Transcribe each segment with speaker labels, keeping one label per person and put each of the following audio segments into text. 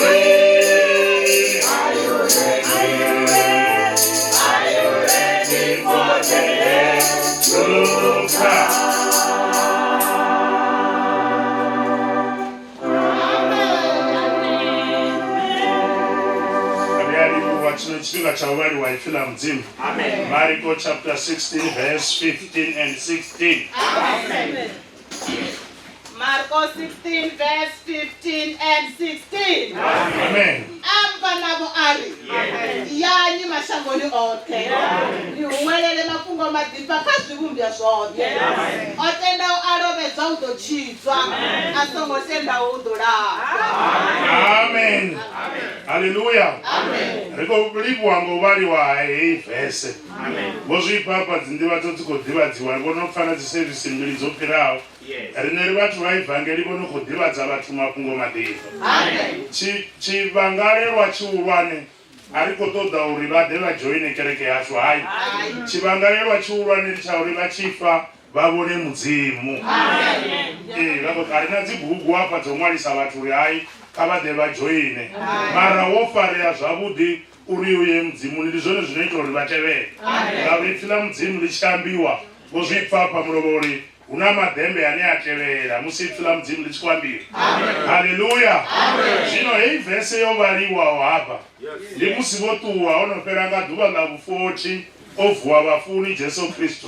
Speaker 1: ready? Are you ready? Are you ready for the day to come?
Speaker 2: Ri a livhuwa tshino tshifhinga tsha u vhaliwa ipfi ḽa Mudzimu. Mariko chapter 16 verse 15 and 16.
Speaker 3: Marko 16 verse 15 and 16.
Speaker 2: Amen.
Speaker 3: Amba navho a ri, Yani mashangoni oṱhe, ni huwelele mafhungo maḓifha kha zwivhumbwa zwoṱhe. O tendaho a lovhedzwa u ḓo tshidzwa, a songo tendaho u ḓo laṱwa.
Speaker 2: Amen. Haleluya. Ri khou livhuwa nga u vhaliwa ha heyi vese. Vho zwi pfa hafha dzinḓivhadzo dzi khou ḓivhadziwa, vho no pfa na dzisevisi mbili dzo fhiraho. Riṋe ri vhathu vha ivangeli vho no khou ḓivhadza vhathu mafhungo maḓifha. Tshi tshivhangalelwa tshihulwane a ri khou ṱoḓa uri vha ḓe vha dzhoine kereke yashu, hai. Tshivhangalelwa tshihulwane ndi tsha uri vha tshi fa vha vhone Mudzimu. Ee, vha khou a ri na dzibugu hafha dzo ṅwalisa vhathu uri hai kha vha ḓe vha dzhoine. Mara wo farea zwavhuḓi uri u ye Mudzimuni ndi zwone zwino ita uri vha tevhele. Ngauri ipfi ḽa Mudzimu ḽi tshi ambiwa vho zwi pfa hafha mulovha uri Hu na maḓembe ane a tevhela musi Ipfi ḽa Mudzimu ḽi tshi khou ambiwa. Haleluya! Zwino heyi vese yo vhaliwaho hafha ndi musi vho ṱuwa ho no fhela nga ḓuvha ḽa vhufothi o vuwa vhafuni Jesu Kristo.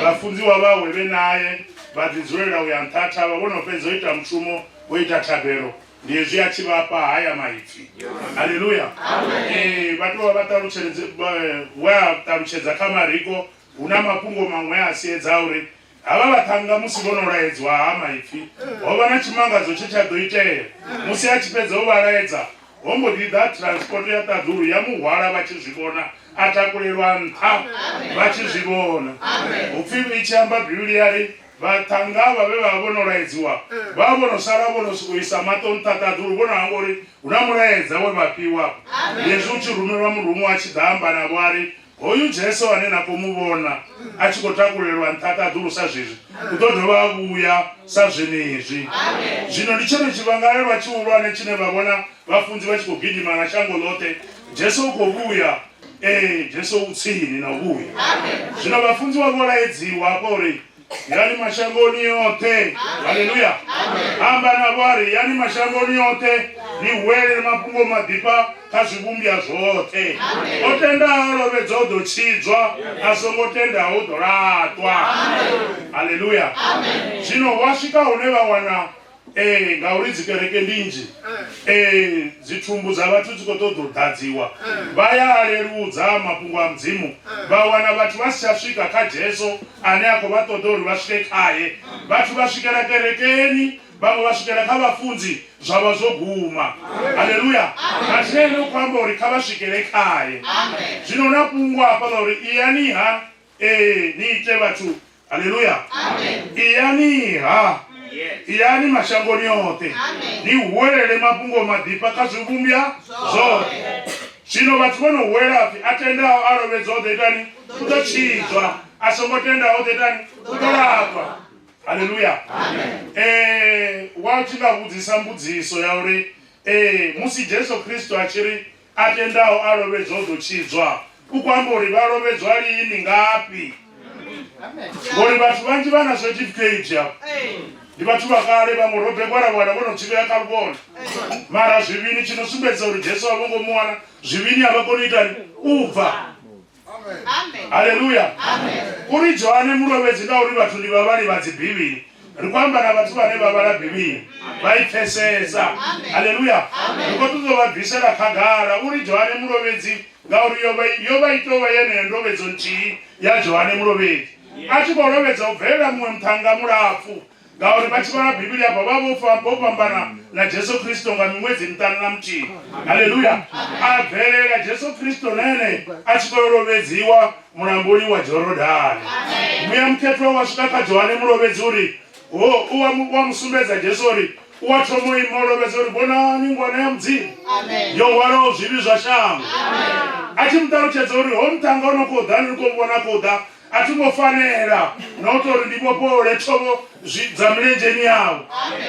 Speaker 2: Vhafunziwa vhawe vhe nae vha ḓi dzulela u ya nṱha ha thavha vho no fhedza u ita mushumo vho ita thabelo ndi hezwi a tshi vha fha haya maipfi. Haleluya! Ee, vha tou vha vha ṱalutshedze we a ṱalutshedza kha Mariko Hu na mafhungo maṅwe a siedza uri havha vhaṱhannga musi vho no laedzwa ha maipfi, ho vha na tshimangadzo tshe tsha ḓo itea. Musi a tshi fhedza u vha laedza, ho mbo ḓi ḓa transport ya ṱaḓulu ya mu hwala vha tshi zwi vhona, a takulelwa nṱha vha tshi zwi vhona. Hu pfi i tshi amba Bivhili ya ri, Vhaṱhannga avha vhe vha vha vho no laedziwa vha vha vho no sala vho no sokou isa maṱo nṱha ṱaḓulu, vho no hangwa uri hu na mulaedza we vha fhiwa. Ndi hezwi hu tshi rumelwa muruṅwa a tshi ḓa amba navho a ri, Hoyu Jesu ane na khou mu vhona a tshi khou takulelwa nṱha ṱaḓulu sa zwezwi, u ḓo dovha a vhuya sa zwenezwi. Zwino ndi tshone tshivhangalelwa tshihulwane tshine vha vhona vhafunzi vha tshi khou gidima na shango ḽoṱhe. Jesu u khou vhuya. Ee, Jesu u tsini na u vhuya. Zwino vhafunziwa vho laedziwa hafha uri Yani mashangoni oṱhe. Haleluya. Amba navho a ri, Yani mashangoni oṱhe, ni huwelele mafhungo maḓifha kha zwivhumbwa zwoṱhe. O tendaho a lovhedzwa u ḓo tshidzwa, a songo tendaho u ḓo laṱwa. Haleluya. Zwino wa swika hune vha wana Ee, ngauri dzikereke ndi nnzhi, ee, dzithumbu dza vhathu dzi khou ṱoḓa u ḓadziwa. Vha ya a leludza mafhungo a Mudzimu, vha wana vhathu vha si tsha swika kha Jesu ane a khou vha ṱoḓa uri vha swike khae. Vhathu vha swikela kerekeni, vhaṅwe vha swikela kha vhafunzi, zwa vha zwo guma. Haleluya! Mathina ene u khou amba uri kha vha swikele khae. Zwino hu na fhungo hafha ḽa uri iyani-ha, ee, ni ite vhathu Haleluya. Iyani-ha, iyani mashangoni oṱhe, ni huwelele mafhungo maḓifha kha zwivhumbwa zwoṱhe. Zwino vhathu vho no huwelela pfi a tendaho a lovhedzwa u ḓo itani? U ḓo tshidzwa. A songo tendaho u ḓo itani? U ḓo laṱwa. Haleluya. Wa tshi nga vhudzisa mbudziso ya uri, musi Jesu Kristo a tshi ri A tendaho a lovhedzwa u ḓo tshidzwa. U khou amba uri vha lovhedzwa lini, ngafhi? Ngori vhathu vhanzhi vha na certificate afha. Ndi vhathu vha kale, vhaṅwe ro bebwa ra wana vho no tshi vhea kha luvhone. Mara zwivhini tshi no sumbedza uri Jesu a vho ngo mu wana, zwivhini a vha koni u itani? U bva. Haleluya. Uri Johane Mulovhedzi ngauri vhathu ndi vhavhali vha dzibivhili. Ri khou amba na vhathu vhane vha vhala Bivhili vha i pfesesa. Haleluya. Ri khou ṱoḓa u vha bvisela khagala uri Johane Mulovhedzi ngauri yo vha yo vha i tou vha yeneyo ndovhedzo nthihi ya Johane Mulovhedzi. A tshi khou lovhedza u bvelela muṅwe muṱhannga mulapfu Ngauri vha tshi vhala Bivhili afha vha vho fa vho fhambana na Jesu Kristo nga miṅwedzi miṱanu na muthihi. Haleluya! A bvelela Jesu Kristo na ene a tshi khou lovhedziwa mulamboni wa Jorodani. Muya Mukhethwa wa swika kha Johane Mulovhedzi uri ho u wa mu, wa mu sumbedza Jesu uri u wa thoma u ima u lovhedza uri vhonani ngwana ya Mudzimu yo hwalaho zwivhi zwa shango. A tshi mu ṱalutshedza uri ho muṱhannga o no khou ḓa ni khou vhona khou ḓa A thi ngo fanela na u tou uri ndi vhofholole thovho zwi dza milenzheni yawe,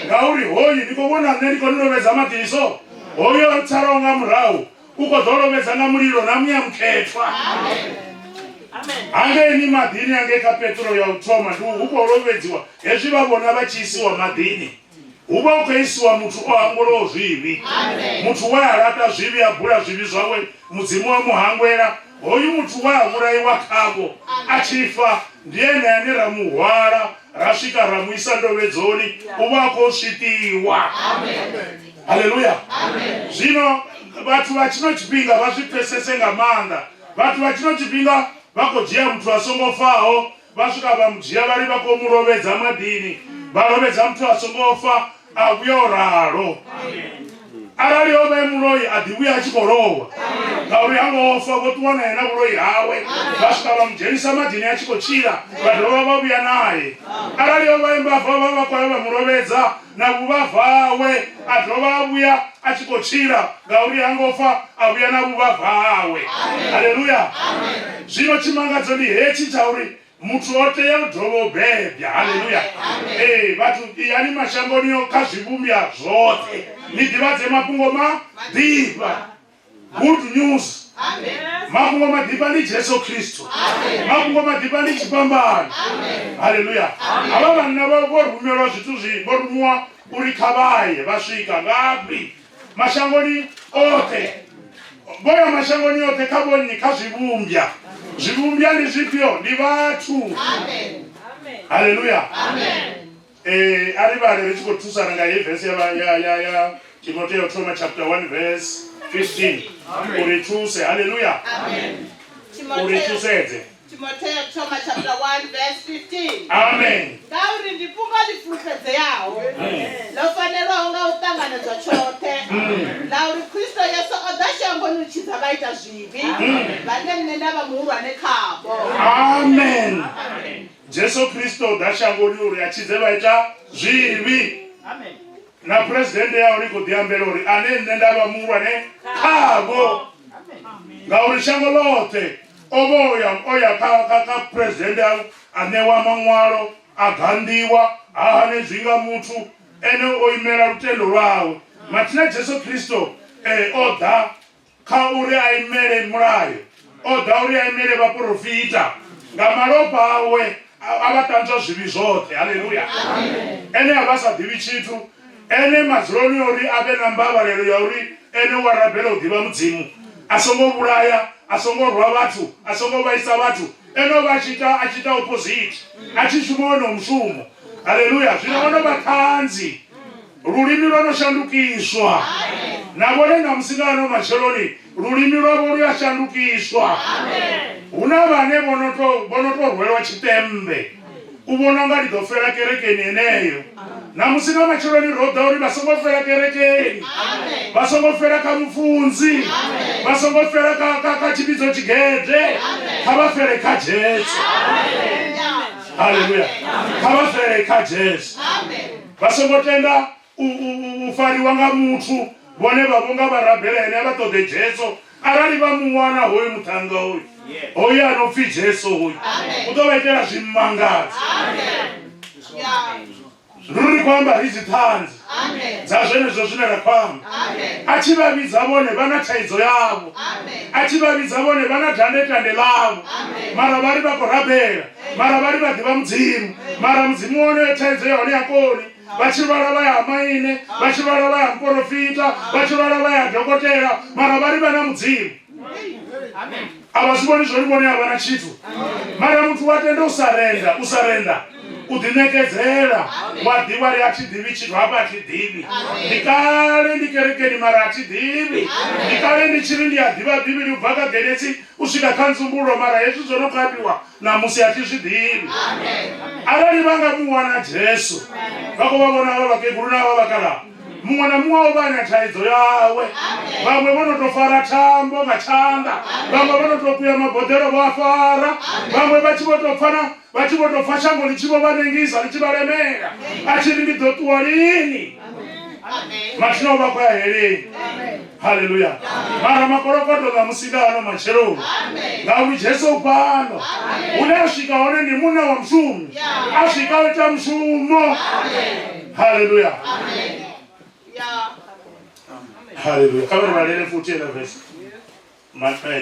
Speaker 2: ngauri hoyu ndi khou vhona nṋe ndi khou ni lovhedza maḓiso. Hoyo o tsalaho nga murahu u khou ḓo lovhedza nga mulilo na muya mukhethwa. Hangeini maḓini hangei kha Petro ya u thoma ndi hu khou lovhedziwa hezwi vha vhona vha tshi isiwa maḓini. Hu vha hu khou isiwa muthu o hangwelwaho zwivhi. Muthu we a laṱa zwivhi a bula zwivhi zwawe Mudzimu wa mu hangwela. Hoyu muthu we a vhulaiwa khavho a tshi fa ndi ene ane ra mu hwala ra swika ra mu isa ndovhedzoni, u vha a khou swiṱiwa. Haleluya! Zwino vhathu vha tshino tshifhinga vha zwi pfesese nga maanḓa. Vhathu vha tshino tshifhinga vha khou dzhia muthu a songo faho vha swika vha mu dzhia vha ri vha khou mu lovhedza maḓini, vha lovhedza muthu a songo fa a vhuya o ralo. Arali o vha e muloi a ḓi vhuya a tshi khou lowa ngauri ha ngo fa, vho ṱuwa nae na vhuloi hawe vha swika vha mu dzhenisa maḓini a tshi khou tshila vha dovha vha vhuya nae. Arali o vha e mbava vha vha khou ya vha mu lovhedza na vhuvhava hawe a dovha a vhuya a tshi khou tshila ngauri ha ngo fa a vhuya na vhuvhava hawe. Haleluya! Zwino tshimangadzo ndi hetshi tsha uri muthu o tea u dovha u bebya. Haleluya! Ee, vhathu iyani mashangoni kha zwivhumbwa zwoṱhe ni ḓivhadze mafhungo maḓifha. Good news. Mafhungo maḓifha ndi Jesu Kristo. Mafhungo maḓifha ndi tshifhambano. Haleluya. Havha vhanna vho vho rumelwa zwithu zwi vho rumiwa uri kha vhaye vha swika ngafhi mashangoni oṱhe. Vho ya mashangoni oṱhe kha vhonnyi kha zwivhumbya. Zwivhumbya ndi zwifhio? Ndi vhathu. Haleluya. Ee, a ri vhale ri tshi khou thusana nga heyi vese ya, ya, ya, ya Timotheo thoma chapter 1 verse 15 uri thuse. Haleluya. Uri thusedze.
Speaker 3: Timotheo thoma chapter 1 verse 15.
Speaker 2: Amen.
Speaker 3: Ngauri ndi fhungo ḽi fulufhedzeaho ḽo fanelwaho nga u ṱanganedzwa tshoṱhe ḽa uri Kristo Yesu o ḓa shangoni u tshidza vhaita zwivhi vhane nṋe nda vha muhulwane khavho.
Speaker 2: Amen. Jesu Kristo o ḓa shangoni uri a tshidze vhaita zwivhi. Na phuresidennde ya hone i khou ḓiambela uri ane nṋe nda vha muhulwane khavho. Ngauri shango ḽoṱhe o vha o ya o ya kha kha kha phuresidennde a a ṋewa maṅwalo a ganḓiwa ha hanedzwi nga muthu ene o imela lutendo lwawe. Mathina Jesu Kristo eh, o ḓa Kha uri a imele mulayo, o ḓa uri a imele vhaporofita. Nga malofha awe a vha ṱanzwa zwivhi zwoṱhe. Haleluya! Ene a vha sa ḓivhi tshithu. Ene madzuloni a uri a vhe na mbavhalelo ya uri ene u a rabela u ḓivha Mudzimu, a songo vhulaya, a songo rwa vhathu, a songo vhaisa vhathu, ene o vha a tshi ita a tshi ita opposite, a tshi shuma wonoyo mushumo. Haleluya! Zwino o no vha ṱhanzi. Lulimi lwo no shandukiswa. Na vhone ṋamusi nga ano matsheloni lulimi lwavho lu a shandukiswa. Hu na vhane vho no to vho no to rwelwa tshiṱemmbe u vhona unga ndi ḓo fela kerekeni heneyo. Ṋamusi nga matsheloni ro ḓa uri vha songo fela kerekeni, vha songo fela kha mufunzi, vha songo fela kha kha kha tshivhidzo tshigede, kha vha fele kha Jesu. Haleluya. Kha vha fele kha Jesu. Vha songo tenda u, u, u, u fariwa nga muthu, vhone vha vho nga vha rabela ene, a vha ṱoḓe Jesu. Arali vha mu wana hoyu muṱhannga hoyu, hoyu a no pfi Jesu hoyu, u ḓo vha itela zwimangadzo. Ruri ri khou amba ri dziṱhanzi dza zwenezwo zwine ra khou amba. A tshi vha vhidza vhone vha na thaidzo yavho, a tshi vha vhidza vhone vha na dandetande ḽavho, mara vha ri vha khou rabela. Mara vha ri vha ḓivha Mudzimu, mara Mudzimu wonoyo thaidzo ya hone ha koni. Vha tshi lwala vha ya ha maine, vha tshi lwala vha ya ha muporofita, vha tshi lwala vha ya ha dokotela, mara vha ri vha na Mudzimu. A vha zwi vhoni zwori vhone a vha na tshithu. Mara muthu wa tenda u sarenda, u sarenda, u ḓiṋekedzela, wa ḓivha ri a thi ḓivhi tshithu hafha a thi ḓivhi. Ndi kale ndi kerekeni mara a thi ḓivhi. Ndi kale ndi tshi ri ndi a ḓivha Bivhili u bva kha Genesi u swika kha Nzumbululo mara hezwi zwo no khou ambiwa Ṋamusi a thi zwi ḓivhi. Arali vha nga mu wana Jesu, vha khou vha vhona havha vhakegulu na havha vhakalaha, muṅwe na muṅwe o vha na thaidzo yawe. Vhaṅwe vho no tou fara thambo nga tshanḓa, vhaṅwe vho no tou kuya maboḓelo vho a fara, vhaṅwe vha tshi vho tou pfana vha tshi vho tou pfa shango ḽi tshi vho vha nengisa ḽi tshi vha lemela, a tshi ri ndi ḓo ṱuwa lini. Mathina o vha khou ya heleni. Haleluya. Mara makolokoto ṋamusi nga ano matsheloni, ngauri Jesu u fhano. Hune a swika hone ndi munna wa mushumi, a swika o ita mushumo. Haleluya. Haleluya. Kha vha ri vhalele futhi ela verse.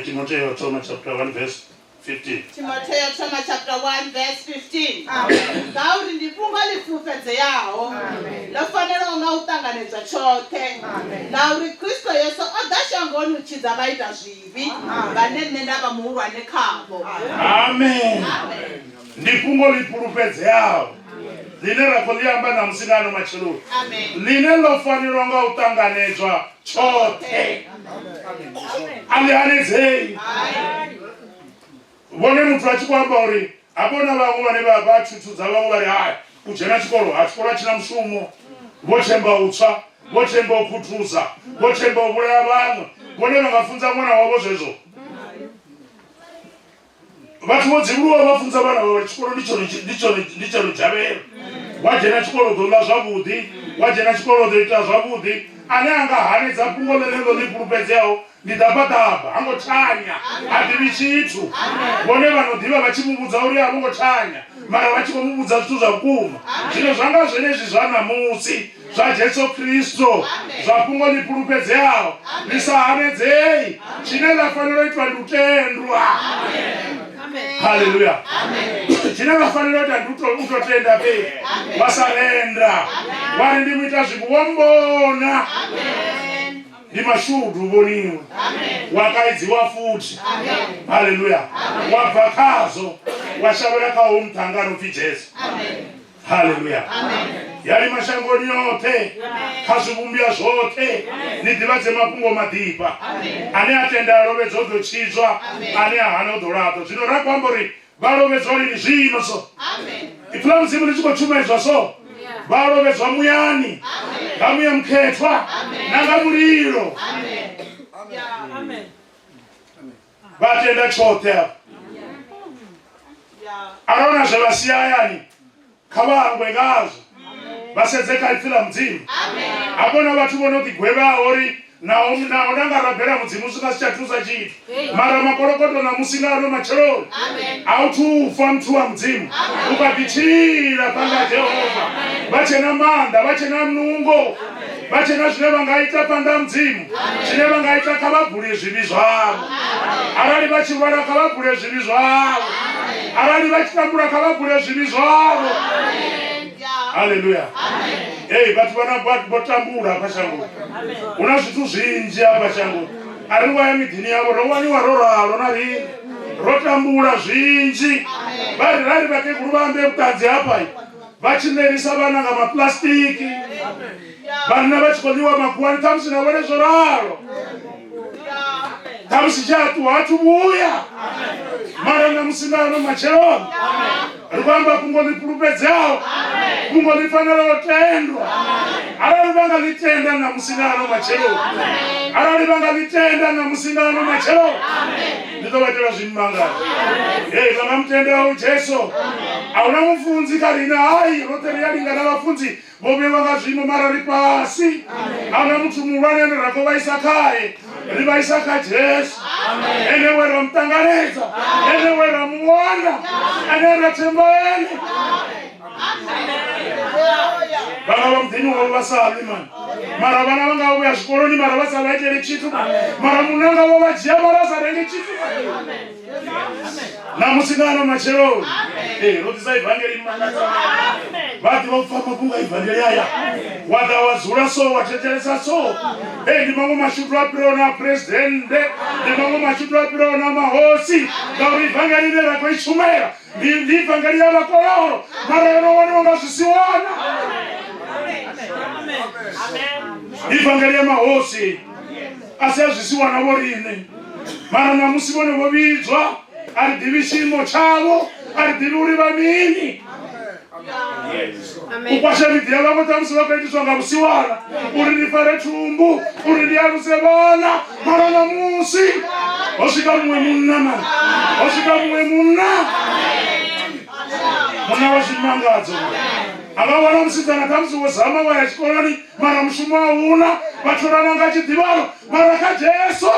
Speaker 2: Timotheo thoma chapter 1 verse 15.
Speaker 3: Timotheo thoma chapter 1 verse 15. Ngauri ndi fhungo ḽi fulufhedzeaho ḽo fanelaho nga u ṱanganedzwa tshoṱhe, ḽa uri Kristo Yesu o ḓa shangoni u tshidza vhaitazwivhi, vhane nṋe nda vha muhulwane khavho.
Speaker 2: Amen. Ndi fhungo ḽi fhulufhedzeaho ḽine ra khou ḽi amba ṋamusi nga ano matsheloni, ḽine ḽo fanelwa nga u ṱanganedzwa tshoṱhe. A ḽi hanedzei. Vhone muthu a tshi khou amba uri hafho na vhaṅwe vhane vha vha thuthudza vhaṅwe vha ri hai u dzhena tshikolo ha tshikolo a tshi na mushumo vho themba u tswa vho themba u khuthuza vho themba u vhulaya vhaṅwe vhone vha nga funza ṅwana wavho zwezwo vhathu vho dzivhuluwa vha funza vhana vha uri tshikolo ndi tshone ndi tshone ndi tshone dzhavhelo wa dzhena tshikolo ḓo ḽa zwavhuḓi wa dzhena tshikolo ḓo ita zwavhuḓi ane a nga hanedza fhungo ḽeneḽo ḽi fhulufhedzeaho ndi ḓabaḓaba ha ngo thanya ha ḓivhi tshithu vhone vha no ḓivha vha tshi mu vhudza uri a vho ngo thanya mara vha tshi khou mu vhudza zwithu zwa vhukuma zwino zwa nga zwenezwi zwa ṋamusi zwa Jesu Kristo zwa fhungo ḽi fhulufhedzeaho ḽi sa hanedzei tshine ḽa fanela u itwa ndi u tendwa haleluya tshine vha fanela u ita ndi u tou tenda fhedzi wa sa renda wa ri ndi mu ita zwivhi wo mbona ndi mashudu vhoniwe wa kaidziwa futhi haleluya wa bva khazwo wa shavhela kha hoyu muṱhanga no pfi Jesu Haleluya. Ya ri mashangoni oṱhe, kha zwivhumbwa zwoṱhe, ni ḓivhadze mafhungo maḓifha. Ane a tenda a lovhedzwa u ḓo tshidzwa, ane a hana u ḓo laṱwa. Zwino ra khou amba uri vha lovhedzwa lini zwino so. Ipfi ḽa Mudzimu ḽi tshi khou tshumaedzwa so. Vha lovhedzwa muyani, nga muya mukhethwa na nga mulilo. Vha tenda tshoṱhe afho. Arali na zwe vha sia hayani kha vha hangwe ngazwo vha sedze kha ipfi ḽa mudzimu hafho na vhathu vho no ḓigwevhaho uri naho naho nda nga rabela mudzimu zwi nga si tsha thusa tshithu mara makolokoto ṋamusi nga ano matsheloni a u thu fa muthu wa mudzimu u kha ḓi tshila phanḓa ha jehova vha tshe na maanḓa vha tshe na nungo vha tshe na zwine vha nga ita phanḓa ha mudzimu zwine vha nga ita kha vha bule zwivhi zwavho arali vha tshi lwala kha vha bule zwivhi zwavho arali vha tshi tambula kha vha bule zwivhi zwavho haleluya ei vhathu vhana vho tambula hafha shangoni hu na zwithu zwinzhi hafha shangoni a ri ngo ya miḓini yavho ro waniwa ro ralo na riṋe ro tambula zwinzhi vha ri rali vhakegulu vha ambe vhuṱanzi hafha vha tshi ṋelisa vhana nga mapuḽasitiki vhanna vha tshi khou ḽiwa makhuwani ṱhamusi na vhone zwo ralo ṱhamusi tsha ṱuwa athu vhuya mara ṋamusi nga ano matsheloni ri khou amba fhungo ḽi fhulufhedzeaho fhungo ḽi fanela u tendwa arali vha nga ḽi tenda ṋamusi nga ano matsheloni arali vha nga ḽi tenda ṋamusi nga ano matsheloni ndi ḓo vha itela zwimangadzo ee vha nga mutendaho jesu a huna mufunzi kha riṋe hai roṱhe ri a lingana vhafunzi vho vhewa nga zwiimo mara ri fhasi a huna muthu muhulwane ane ra khou vhaisa khae ri vhaisa kha jesu ene we ra mu ṱanganedza ene we ra mu wana ene ra themba ene vhana vha muḓini wavho vha sa lwi mani mara vhana vha nga vhuya zwikoloni mara vha sa vha itele tshithu mara munanga vho vha dzhia mara sa renge tshithu namusi nga ano matsheloni ee ro ḓisa ivangeli mangadza vha ḓivha u pfa mafhungo a ivangeli aya wa ḓa wa dzula so wa thetshelesa so ee ndi maṅwe mashudu a fhiraho na phuresidennde ndi maṅwe mashudu a fhiraho na mahosi ngauri ivangeli ine ra khou i tshumela ndi ndi ivangeli ya vhakololo mara yo no waniwa nga zwisiwana ndi ivangeli ya mahosi a si a zwisiwana vho riṋe mara ṋamusi vhone vho vhidzwa a ri ḓivhi tshiimo tshavho a ri ḓivhi uri vha mini u kwasha miḓi ya vhaṅwe ṱhamusi vha khou itiswa nga vhusiwana uri ndi fare thumbu uri ndi aluse vhana mara ṋamusi ho swika muṅwe munna mani ho swika muṅwe munna munna wa zwimangadzo a nga wana musidzana ṱhamusi wo zama wa ya tshikoloni mara mushumo a huna vha tholana nga tshiḓivhano mara kha jesu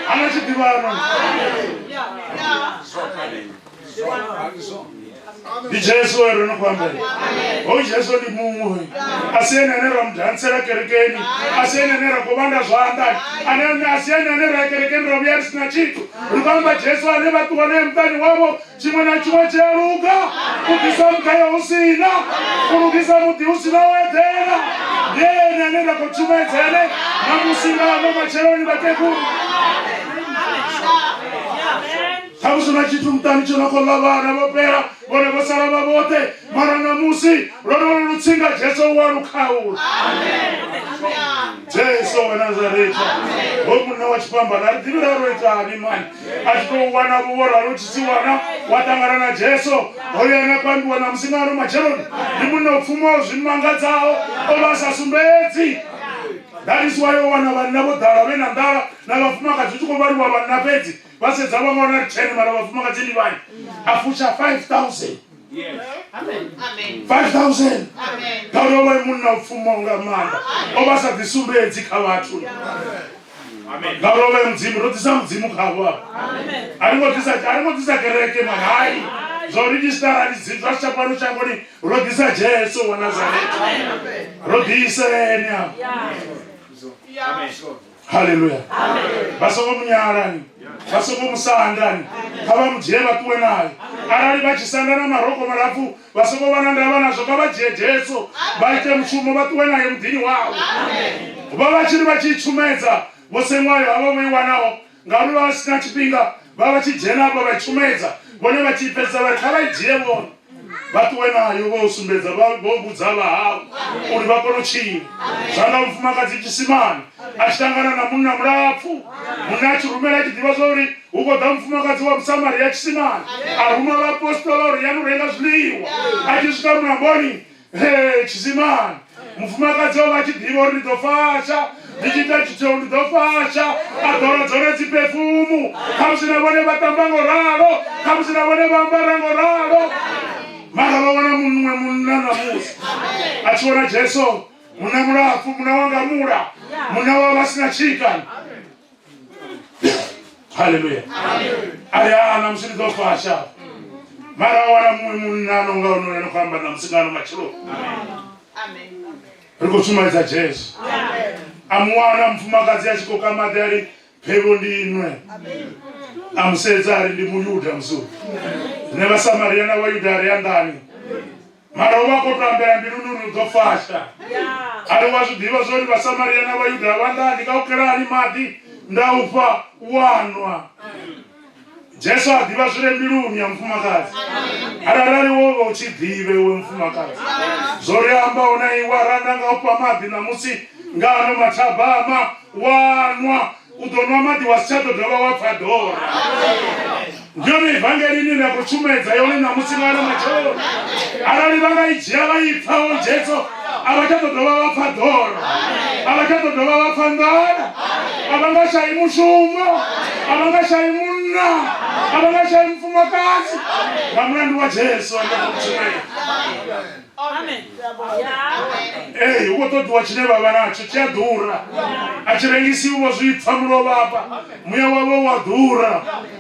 Speaker 2: ana tshiḓivhano Ndi Jesu we ro no khou ambela. Hoyu Jesu ndi muṅwe. A si ene ane ra mu dantsela kerekeni, a si ene ane ra khou vhanda zwanḓa, ane a si ene ane ra ya kerekeni ra vhuya ri si na tshithu. Ri khou amba Jesu ane vha ṱuwa nae muṱani wavho, tshiṅwe na tshiṅwe tshi a luga. U ḓisa mugayo hu si na, u lugisa muḓi hu si na u eḓela. Ndi ene ane ra khou tshumedza ene ṋamusi nga ano matsheloni vhakegulu. Khamusi na tshithu muṱani tsho no khou ḽa vhana vho fhela, vhone vho sala vha vhoṱhe, mara ṋamusi lwonolo lutsinga Jesu u a lu khaula. Jesu wa Nazareta, ho munna wa tshifhambano, a ri ḓivhi ra ro itani mani, a tshi tou wana vho ralo tshisiwana, wa ṱangana na Jesu, hoyo ane a khou ambiwa ṋamusi nga ano matsheloni, ndi munna o pfumaho zwi mangadzaho, o vha a sa sumbedzi. That is why o wana vhanna vho ḓala vhe na nḓala na vhafumakadzi hu tshi khou vhaliwa vhanna fhedzi. Vha sedza vhaṅwe vha ri 10 mara vhafumakadzi ndi vhanzhi. A fusha 5000. 5000. Ngauri o vha e munna o pfumaho nga maanḓa. O vha sa ḓisumbedzi kha vhathu. Ngauri o vha e Mudzimu, ro ḓisa Mudzimu khavho afha. A ri ngo ḓisa a ri ngo ḓisa kereke mani hai. Zwa u ridzhisitara ndi zwa si tsha fhano shangoni ro ḓisa Jesu wa Nazareta. Ro ḓisa ene afha. Haleluya. Vha songo mu nyalani, vha songo mu sandani, kha vha mu dzhie vha ṱuwe naye. Arali vha tshi sanda na maroko malapfu, vha songo vha na ndavha nazwo, kha vha dzhie Jesu vha ite mushumo vha ṱuwe naye muḓini wawe. Vho vha tshi ri vha tshi tshumedza vho seṅwayo havha vho i wanaho, ngauri vha vha si na tshifhinga, vha vha tshi dzhena afha vha tshumedza, vhone vha tshi i pfesesa vha ri kha vha i dzhie vhone vha ṱuwe nayo vho sumbedza vho vhudza vha havho uri vha kone u tshila. Zwa nga mufumakadzi tshisimani a tshi ṱangana na munna mulapfu, munna a tshi rumela a tshi ḓivha zwa uri hu khou ḓa mufumakadzi wa Musamaria tshisimani, a ruma vhaapostola uri yani u renga zwiḽiwa. A tshi swika mulamboni Hey, tshisimani mufumakadzi o vha a tshi ḓivha uri ndi ḓo fasha ndi tshi ita tshithu ndi ḓo fasha a ḓola dzone dzipefumu khamusi na vhone vha tamba ngo ralo khamusi na vhone vha ambara ngo ralo mara vha wana muṅwe munna ṋamusi a tshi vhona Jesu munna mulapfu munna wanga mula munna wa vha sina tshika Haleluya. A ri a ṋamusi ndi ḓo fasha. Mara a wana muṅwe munna no nga onoyo no khou amba ṋamusi nga ano matshelo. Ri khou shumedza Jesu. A mu wana mufumakadzi a tshi khou ka maḓi a ri phevho ndi nwe. A mu sedza a ri ndi Muyuda musi. Nṋe Vhasamaria na Vhayuda a ri anḓani. Mara o vha a khou tou ambela mbiluni uri u ḓo fasha. A ri, Wa zwi ḓivha zwa uri Vhasamaria na Vhayuda a vha nḓani, nga u kelani maḓi nda u fha wa nwa. Jesu a ḓivha zwi re mbiluni ya mufumakadzi. A ri, Arali wo vha u tshi ḓivha iwe mufumakadzi zwo ri ambaho na iwe, arali nda nga u fha maḓi ṋamusi nga ano mathabama wa nwa, U ḓo nwa maḓi wa si tsha ḓo dovha wa pfa ḓora. Ndi yone ivangeli ine nda khou tshumedza yone ṋamusi nga ano matsheloni. Arali vha nga i dzhia vha i pfa o Jesu, a vha tsha ḓo dovha vha pfa ḓora, a vha tsha ḓo dovha vha pfa nḓala, a vha nga shayi mushumo, a vha nga shayi munna, a vha nga shayi mufumakadzi nga mulandu wa Jesu ane nda khou tshumela. Ee, hu khou ṱoḓiwa tshine vha vha natsho tshi a ḓura, a tshi rengisiwi vho zwi pfa mulovha afha, muya wavho wa ḓura,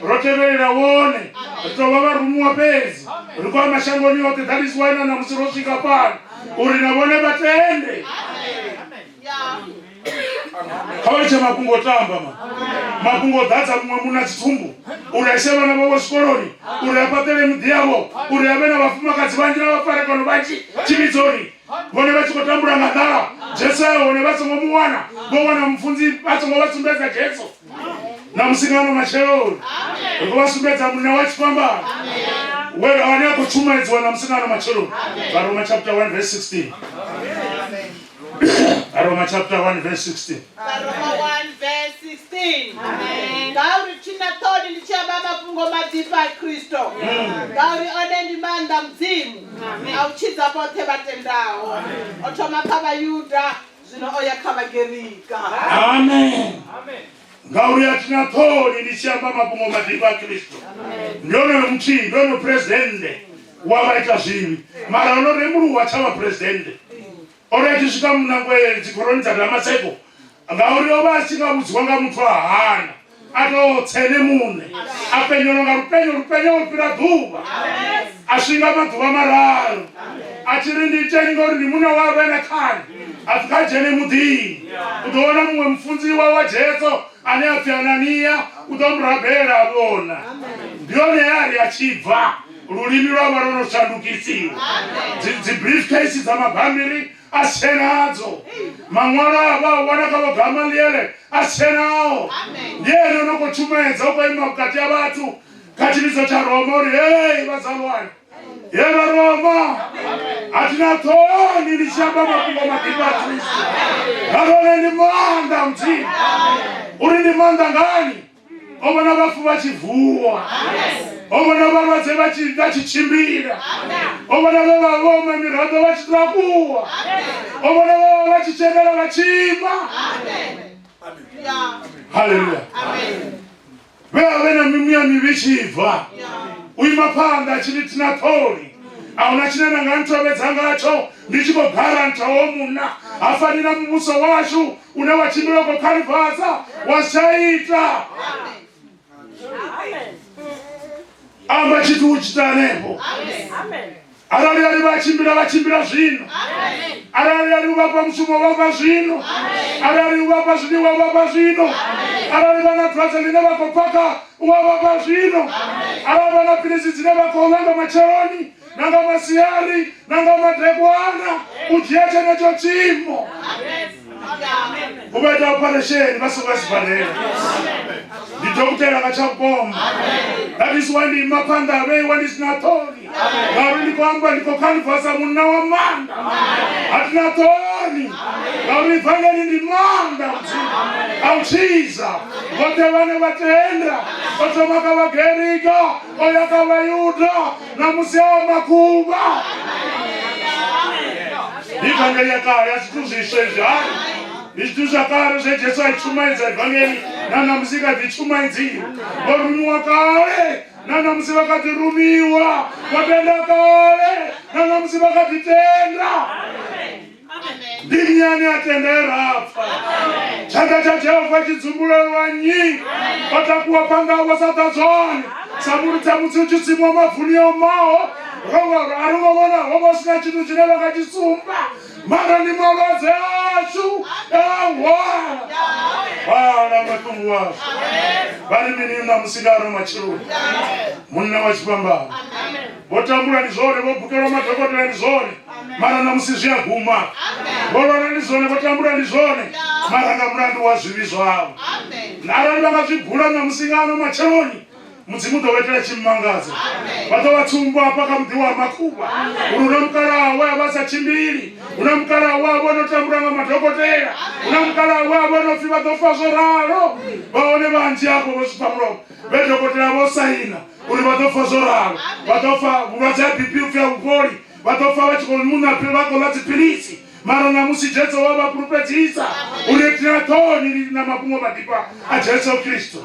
Speaker 2: ro tevhelela wone, ri tou vha vharumiwa fhedzi, ri khou ya mashangoni oṱhe, that is why na ṋamusi ro swika fhano uri na vhone vha tende. Kha vha litshe mafhungo o tamba ma mafhungo o ḓadza muṅwe munna dzithumbu uri a ise vhana vhawe zwikoloni uri a fhaṱele miḓi yavho uri a vhe na vhafumakadzi vhanzhi na vhafarekano vhanzhi tshivhidzoni vhone vha tshi khou tambula nga nḓala Jesu a hone vha songo mu wana vho wana mufunzi vha songo vha sumbedza Jesu na musi nga ano matsheloni ri khou vha sumbedza munna wa tshifhambano we ane a khou tshumaedziwa na musi nga ano matsheloni. Vharoma chapter 1 verse 16. Roma chapter 1 verse 16.
Speaker 3: Roma 1 verse 16. Ngauri thi na ṱhoni ndi tshi amba mafhungo maḓifha a Kristo, ngauri one ndi maanḓa a Mudzimu a u tshidza vhoṱhe vha tendaho. O thoma kha Vhayuda, zwino o ya kha Vhagerika.
Speaker 2: Amen. Ngauri a thi na ṱhoni ndi tshi amba mafhungo maḓifha a Kristo. Ndi onoyo muthihi, ndi onoyo phuresidennde wa vhaita zwivhi, mara o no rembuluwa tsha vha phuresidennde. O ri a tshi swika munangwe dzikhoroni dza Damaseko, ngauri o vha a tshi nga vhudziwa nga muthu a hana, a tou tsa ene muṋe, a penyelwa nga lupenyo, lupenyo u fhira ḓuvha. A swinga maḓuvha mararu a tshi ri ndi iteni ngauri ndi munna wa vhe na khani a pfi kha dzhene muḓini u ḓo wana muṅwe mufunziwa wa Jesu ane a pfi Anania u ḓo mu rabela a vhona. Ndi hone a ri a tshi bva lulimi lwa vha lwo no shandukisiwa dzi dzi briefcase dza mabambiri a si tshenadzo maṅwalo a vha a wana kha vho Gamaliele a si tshenao. Ndi ene o no khou tshumaedza u khou ima vhukati ha vhathu kha tshivhidzo tsha Roma uri hei vhazalwane ye vha Roma a thi na ṱhoni ndi tshi amba mafhungo maḓifha a Kristo ngauri one ndi maanḓa a Mudzimu uri ndi maanḓa ngani o vhona vhafu vha tshi vuwa o vhona vhalwadze vha tshi vha tshi tshimbila o vhona vhe vha vhoma miraḓo vha tshi takuwa o vhona vhe vha vha tshi tshendela vha tshi ima haleluya vhe a vhe na mimuya mivhi tshi bva u ima phanḓa a tshi ri thina ṱholi a huna tshine na nga nthovhedza ngatsho ndi tshi khou garanta wo munna ha fani na muvhuso washu une wa tshimbila u khou khalifhadza wa si tsha ita amba tshithu u tshi ita hanefho arali ari vha tshimbila vha tshimbila zwino arali ari u vhafha mushumo vha fha zwino arali u vhafha zwiḽiwa vha fha zwino arali vha na dwadze ḽine vha khou phakha u a vhafha zwino arali vha na philisi dzine vha khou ḽa nga matsheloni na nga masiari na nga madekwana u dzhia tshenetsho tshiimo u vha ita operation vha songo ya sibadela ndi dokotela nga tsha vhukoma that is why ndi ima phanḓa ha vheiwa ndi si na ṱhoni ngauri ndi khou amba ndi khou khanivasa munna wa maanḓa a thi na ṱhoni ngauri ivangeli ndi maanḓa mudzimu a u tshidza vhoṱhe vhane vha tenda o thoma kha vhagerika o ya kha vhayuda na musi a makhuvha ndi ivangeli ya kale a zwithu zwiswa izwi hai ndi zwithu zwa kale zwe jesu a tshumaidza ivangeli na ṋamusi kha ḓi tshumaidziwa vho rumiwa kale na ṋamusi vha kha ḓi rumiwa vho tenda kale na ṋamusi vha kha ḓi tenda ndi nnyi ane a tenda e ra pfa tshanḓa tsha jehova tshi dzumbulelwa nnyi o takuwa phanḓa havho sa ḓa zwone sa muludza mutsi u tshi tsimiwa mavuni o maho a ro ngo vhona ho vha hu si na tshithu tshine vha nga tshi sumba mara ndi malwadze ashu a hwala hwala maṱungu ashu vha ri mini ṋamusi nga ano matsheloni munna wa tshifhambano vho tambula ndi zwone vho bukelwa madokotela ndi zwone mara ṋamusi zwi a guma vho lwala ndi zwone vho tambula ndi zwone mara nga mulandu wa zwivhi zwavho arali vha nga zwi bula ṋamusi nga ano matsheloni mudzimu u ḓo vha itela tshimangadzo vha ḓo vha tsumbo hafha kha muḓi wa makhuvha uri hu na mukalaha we a vha sa tshimbili hu na mukalaha we a vha no tambula nga madokotela hu na mukalaha we a vha no pfi vha ḓo fa zwo ralo vha hone vhanzhi hafho vho swika mulomo vhe dokotela vho saina uri vha ḓo fa zwo ralo vha ḓo fa vhulwadze ha bp upfi a vhufholi vha ḓo fa vha tshi khou muṋa vha khou ḽa dziphilisi mara ṋamusi jesu wa vha fhulufhedzisa uri ri na ṱhoni na mafhungo maḓifha a jesu kristo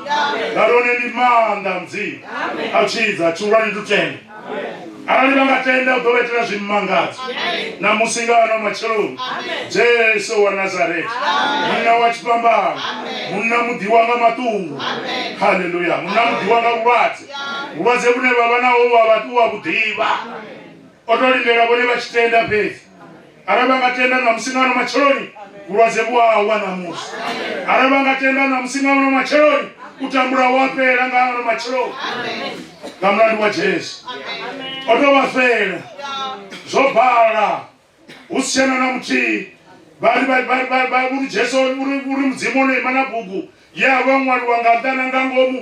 Speaker 2: ngauri one ndi maanḓa a mudzimu a u tshidza tshihulwane ndi u tenda arali vha nga tenda u ḓo vha itela zwimangadzo ṋamusi nga ano matsheloni jesu wa nazareta munna wa tshifhambano munna muḓiwa nga maṱungu haleluya munna muḓiwa nga vhulwadze vhulwadze vhune vha vha naho wa vha wa vhuḓivha o tou lindela vhone vha tshi tenda fhedzi arali vha nga tenda ṋamusi nga ano matsheloni vhulwadze vhu a wa ṋamusi arali vha nga tenda ṋamusi nga ano matsheloni u tambula wa fhela nga ano matsheloni nga mulandu wa jesu o tou vha fela zwo bala hu si tshena na muthihi vha uri jesu uri mudzimu o no ima na bugu ye a vha ṅwaliwa nga nnḓa na nga ngomu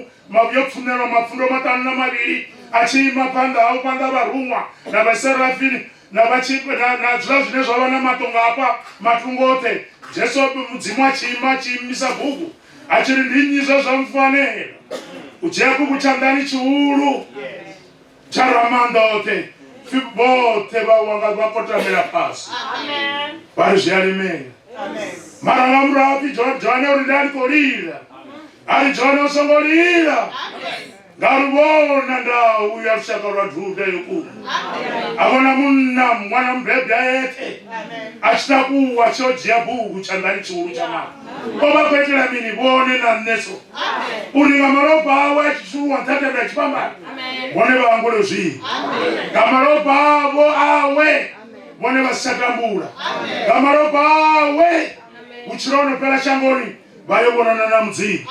Speaker 2: yo pfuṋelwa mapfundo maṱanu na mavhili a tshi ima phanḓa hau phanḓa vharuṅwa na vhaserafini na vha tshi na na zwiḽa zwine zwa vha na maṱo nga hafha matungo oṱhe jesu mudzimu a tshi ima a tshi imisa bugu a tshi ri ndi nnyi zwe zwa mfanela u dzhia bugu tshanḓani tshihulu tsha ramaanḓa oṱhe pfi vhoṱhe vha wa nga vha kotamela fhasi vha ri zwi a lemela mara nga murahu pfi johane uri ndi a ndi khou lila a ri johane u songo lila ngauri vhona ndau ya lushaka lwa Juda yo kuna a vhona munna ṅwana mubebwa eṱhe a tshi takuwa a tshi yo dzhia bugu tshanḓani tshihulu tsha maḓi o vha khou itela mini vhone na nṋe so uri nga malofha awe a tshi shuluwa nṱha tenda ya tshifhambano Vhone vha hangwelwe zwivhi nga malofha avho awe, vhone vha si tsha tambula nga malofha awe. Vhutshilo ho no fhela shangoni, vha yo vhonana na Mudzimu.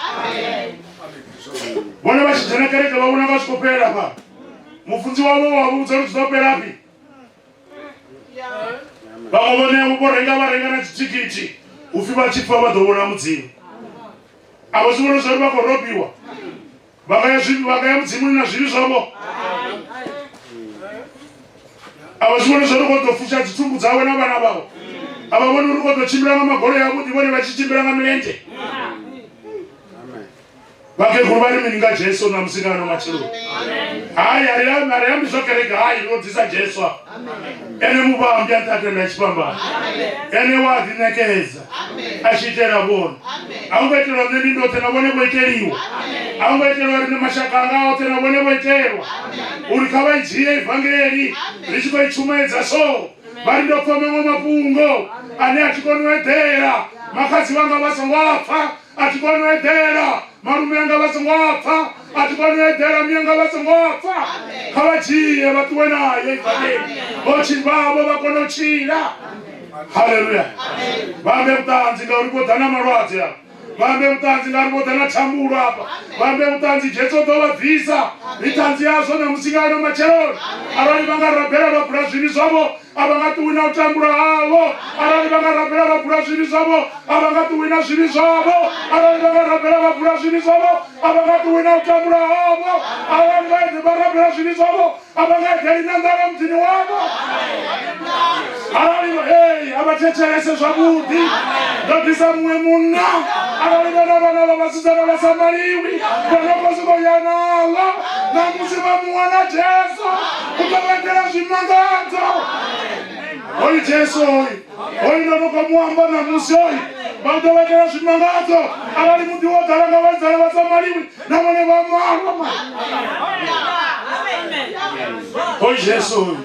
Speaker 2: Vhone vha tshi dzhena kereke vha vhona nga zwi khou fhelela fhano. Mufunzi wavho wa vhudza uri zwi ḓo fhelafhi. Vhaṅwe vhone vho renga vha renga na dzithikhithi upfhi vha tshi pfa vha ḓo vhona Mudzimu. A vha zwi vhona zwa uri vha khou robiwa. Vha nga ya zwi vha nga ya Mudzimuni na zwivhi zwavho. A vha zwi vhoni zwa uri khou ḓo fusha dzithumbu dzawe na vhana vhawe. A vha vhoni uri khou ḓo tshimbila nga magoloi avhuḓi vhone vha tshi tshimbila nga milenzhe. Vhakegulu vha ri mini nga Jesu ṋamusi nga ano matsheloni? Hai, a ri ambi a ri ambi zwa kereke, hai ro ḓisa Jesu afha. Ene muvhambi a nṱha tenda tshifhambano. Ene wa ḓiṋekedza a tshi itela vhone. A hu ngo itelwa nṋe ndi ndoṱhe na vhone vho iteliwa. A hu ngo itelwa riṋe mashaka anga oṱhe na vhone vho itelwa. Uri kha vha i dzhie ivangeli ri tshi khou i tshumaedza so. Vha ri ndo pfa maṅwe mafhungo ane a thi koni u eḓela. Makhadzi vhanga vha songo a pfa. A thi koni u eḓela. Malume anga vha songo a pfa. A thi koni u eḓela. Mme anga vha songo a pfa. Kha vha dzhie vha ṱuwe nayo ivangeli. Vho vhavho vha kone u tshila. Haleluya. Vha ambe vhuṱanzi ngauri vho ḓa na malwadze afha. Vha ambe vhuṱanzi ngauri vho ḓa na thambulo afha. Vha ambe vhuṱanzi Jesu u ḓo vha bvisa. Ri ṱhanzi yazwo ṋamusi nga ano matsheloni. Arali vha nga rabela vha bula zwivhi zwavho, a vha nga ṱuwi na u tambula havho. Arali vha nga rabela vha bula zwivhi zwavho, a vha nga ṱuwi na zwivhi zwavho. Arali vha nga rabela vha bula zwivhi zwavho, a vha nga ṱuwi na u tambula havho. Arali vha rabela zwivhi zwavho, a vha nga eḓeli na nḓala muḓini wavho. Arali hey, a vha thetshelese zwavhuḓi, ndo ḓisa muṅwe munna. Arali vha na vhana vha vhasidzana vha sa maliwi, vha no khou sokou ya naḽo, ṋamusi vha mu wana Jesu, u ḓo vha itela zwimangadzo. Hoyu Jesu hoyu, hoyu ndo no khou mu amba ṋamusi hoyu, vha ḓo vha itela zwimangadzo. Arali muḓi wo ḓala nga vhasidzana vha sa maliwi, na vhone vha malwa. Hoyu Jesu hoyu,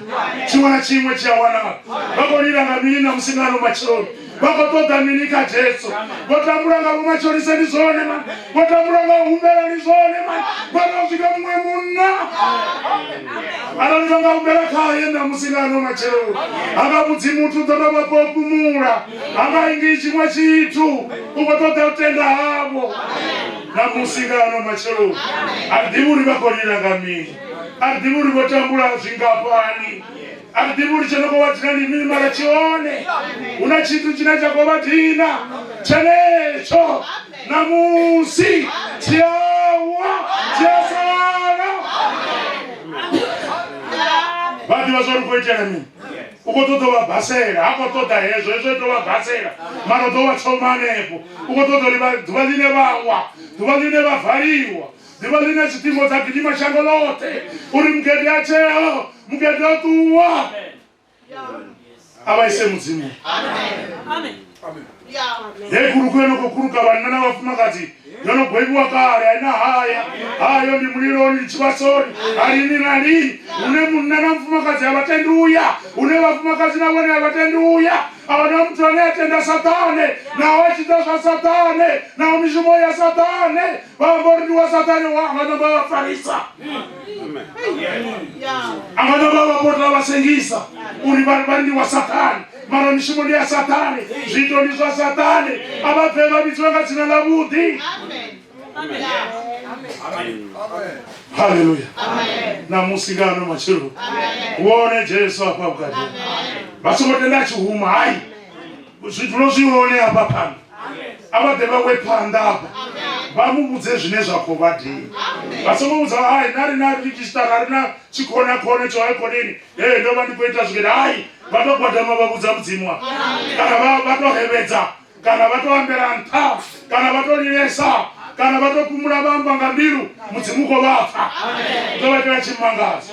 Speaker 2: tshiṅwe na tshiṅwe tshi a wanala. Vha khou lila nga mini ṋamusi nga ano matsheloni? Vha khou ṱoḓa mini kha Jesu? Vho tambula nga vhomatshonisa ndi zwone mani, vho tambula nga u humbela ndi zwone mani, vha tou swika muṅwe munna. Arali vha nga humbela khaye ṋamusi nga ano matsheloni, ha nga vhudzi muthu u ḓo tou vha fha fhumula, ha nga ingi tshiṅwe tshithu, u khou ṱoḓa u tenda havho. Ṋamusi nga ano matsheloni, a ri ḓivhi uri vha khou lila nga mini, a ri ḓivhi uri vho tambula zwingafhani. A ri ḓivhi uri tsho no khou vha dina ndi mini, mara tshi hone. Hu na tshithu tshine tsha khou vha dina, tshenetsho ṋamusi tshi a wa, tshi a sala. Vha ḓivha zwa uri khou itela mini. U khou ṱoḓa u vha basela, ha khou ṱoḓa hezwo, hezwo i tou vha basela, mara u ḓo vha thoma hanefho. U khou ṱoḓa uri ḓuvha ḽine vha wa, ḓuvha ḽine vha valiwa, ḓuvha ḽine dziṱhingo dza gidima shango ḽoṱhe uri mugede a tsheo, mugede o ṱuwa. A vha ise Mudzimu. Hei kuruku yo no khou kuruka vhanna na vhafumakadzi yo no gwevhiwa kale, a ina haya hayo ndi muliloni, ndi tshivhasoni, a lini na lini, hune munna na mufumakadzi a vha tendi uya, hune vhafumakadzi na vhone a vha tendi uya. A hu na muthu ane a tenda Saṱhane, naho a tshi ita zwa Saṱhane, naho mishumo ya Saṱhane. Vha amba uri ndi wa Saṱhane, wa anga namba vha farisa, anga namba vha pota vha sengisa uri vha ri ndi wa Saṱhane, mara mishumo ndi ya Saṱhane, zwiito ndi zwa Saṱhane. A vha bve vha vhidziwe nga dzina ḽa vhuḓi. Haleluya. Ṋamusi nga ano matsheloni wone Jesu afha vhukati, vha songo tenda a tshi huma. Hai, zwithu zwi hone hafha phanḓa, a vha ḓe vha we phanḓa hafha vha mu vhudze zwine zwa khou vha dina. Vha songo vhudza hai na ri na ridzhistara, ri na tshikhona khone tsho hai khoneni, ee ndo vha ndi khou ita zwikene. Hai, vha to gwadama vha vhudza Mudzimu afha, kana vha to hevhedza, kana vha to ambela nṱha, kana vha to lilesa, kana vha to fhumula vha amba nga mbilu. Mudzimu khou vha pfa, u ḓo vha itela tshimangadzo.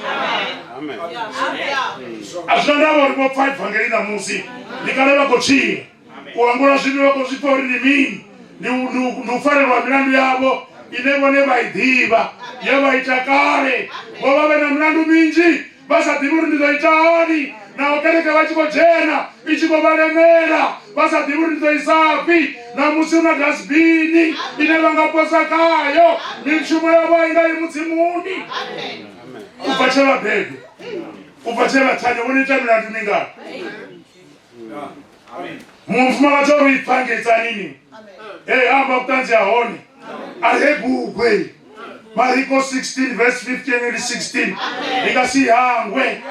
Speaker 2: A zwi na ndavha uri vho pfa ivangeli ṋamusi, ndi kale vha khou tshila. U hangwelwa zwivhi vha khou zwi pfa uri ndi mini, ndi u farelwa milandu yavho ine vhone vha i ḓivha ye vha ita kale. Vho vha vhe na milandu minzhi vha sa ḓivhi uri ndi ḓo ita hani, naho kereke vha tshi khou dzhena i tshi khou vha lemela, vha sa ḓivhi uri ndi ḓo isafhi. Ṋamusi hu na dasbini ine vha nga posa khayo mishumo yavho, a i nga yi Mudzimuni. U bva tshe vha bebe, u bva tshe vha thanya, vho no ita milandu mingana? Muṅwe mufumakadzi o ri pfa ngei Tzaneen. Ee, a amba vhuṱanzi ha hone. A ri hei bugu heyi Mariko 16 verse 15 and 16 ndi nga si hangwe.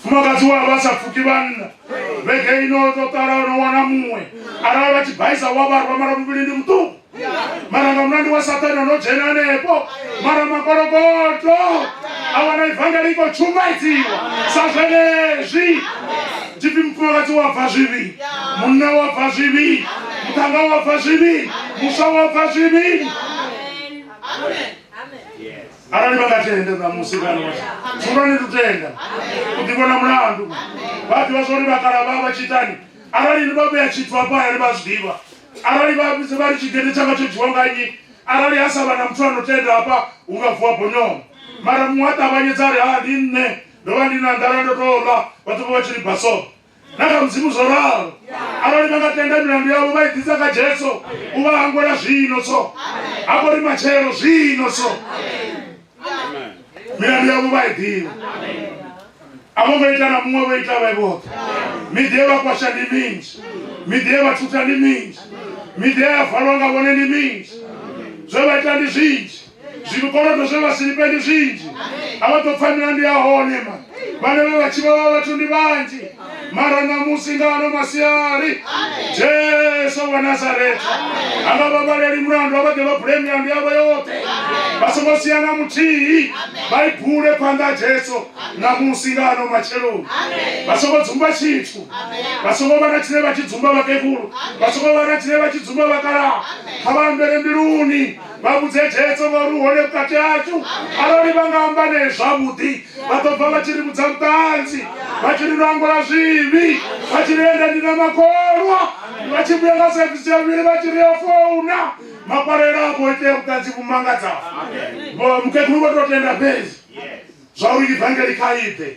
Speaker 2: Mufumakadzi we a vha a sa pfuki vhanna vhege ino to ṱala o no wana muṅwe arali vha tshi baisa wa vha rwa mara muvhili ndi muṱuku mara nga mulandu wa sathane o no dzhena hanefho mara makolokoto a wana ivangeli i khou tshumaidziwa sa zwenezwi tshipfi mufumakadzi wa bva zwivhi munna wa bva zwivhi muṱhanga wa bva zwivhi muswa wa bva zwivhi arali vha nga tenda ṋamusi kana tshihulwane ndi u tenda u ḓivhona mulandu vha ḓivha zwa uri vhakala vha vha tshi itani arali vha vhea tshithu hafha hayani vha zwi ḓivha arali vha vha ri tshigede tshanga tsho dzhiwa nga nnyi arali ha sa vha na muthu ano tenda hafha hu nga vuwa bonyongo mara muṅwe a ṱavhanyedza a ri ha ndi nṋe ndo vha ndi na nḓala ndo tou ḽa vha ḓo vha vha tshi ri baso na kha mudzimu zwo ralo arali vha nga tenda milandu yavho vha i ḓisa kha jesu u vha hangwela zwino so hafho ri matshelo zwino so milandu yavho vha i ḓivha a vho ngo ita na muṅwe vho ita vhe vhoṱhe miḓi ye vha kwasha ndi minzhi miḓi ye vha thutha ndi minzhi miḓi ye ya valwa nga vhone ndi minzhi zwe vha ita ndi zwinzhi zwikolodo zwe vha si lifhe ndi zwinzhi a vha ḓo pfa milandu ya hone ma vhane vhe vha tshi vha vha vhathu ndi vhanzhi mara ṋamusi nga ano masiari jesu wa nazaretha a nga vha vhaleli mulandu a vha ḓe vha bule milandu yavho yoṱhe vha songo sia na muthihi vha i bule phanḓa ha jesu ṋamusi nga ano matsheloni vha songo dzumba tshithu vha songo vha na tshine vha tshi dzumba vhakegulu vha songo vha na tshine vha tshi dzumba vhakalaha kha vha ambele mbiluni vha vhudze Jesu ngauri u hone vhukati hashu. Arali vha nga amba nae zwavhuḓi, vha ḓo bva vha tshi ri vhudza vhuṱanzi, vha tshi ri langula zwivhi, vha tshi ri enda ndi na makholwa, vha tshi vhuya nga sevisi ya vhuvhili vha tshi ri yo founa. Makwarela a vho itea vhuṱanzi vhu mangadzaho. Mukegulu vho tou tenda fhedzi. Zwa uri ivangeli kha i ḓe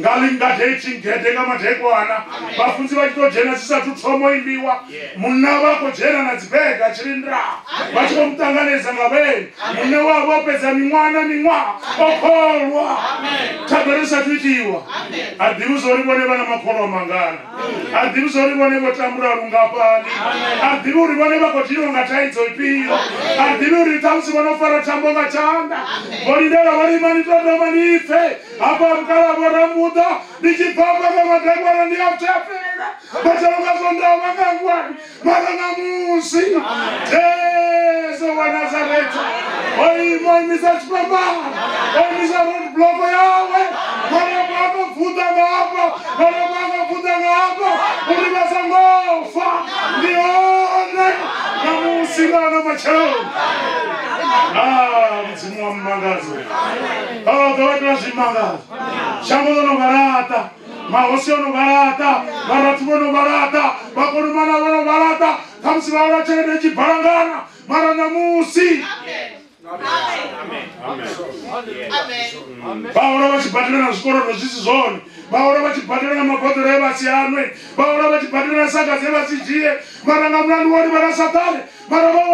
Speaker 2: nga ḽi nga dating gede nga madekwana vhafunzi vha tshi tou dzhena dzi sathu thoma u imbiwa munna vha khou dzhena na dzibege a tshi lindra vha tshi khou mu ṱanganedza nga vhene munna wavho o fhedza miṅwaha na miṅwaha o kholwa thabelo i sathu itiwa a ḓivhi zwa uri vhone vha na makholwa mangana A ri ḓivhi zwa uri vhone vho tambula lungafhani. A ri ḓivhi uri vhone vha khou diniwa nga thaidzo ifhio. A ri ḓivhi uri ṱhamusi vho no fara thambo nga tshanḓa. Vho lindela vho ri imani tou thoma ni pfe. Hafha mukalaha Vho Rambuḓa ndi tshi bva hafha nga madekwana ndi a pfe a fhela. Matshelo nga Swondaha vha nga hangwani. Mara ṋamusi Jesu wa Nazaretha o ima o imisa tshifhambano, o imisa road block yawe. Malofha a khou bvuḓa nga hafha, malofha a khou bvuḓa nga hafha uri vha songo fa. Ndi hone ṋamusi nga ano matsheloni. Ah, Mudzimu wa mmangadzo. O ḓo vha itela zwimangadzo. Shango ḽo no vha laṱa. Mahosi o no vha laṱa, vharathu vho no vha laṱa, vhakolomana vho no vha laṱa, khamusi vha hola tshelede i tshi balangana, mara ṋamusi vha hola vha tshi badela na zwikolodo zwi si zwone, vha hola vha tshi badela na maboḓelo e vha si anwe, vha hola vha tshi badela na saga dze vha si dzhie, mara nga mulandu wa uri vha na Saṱhane, mara vha wana.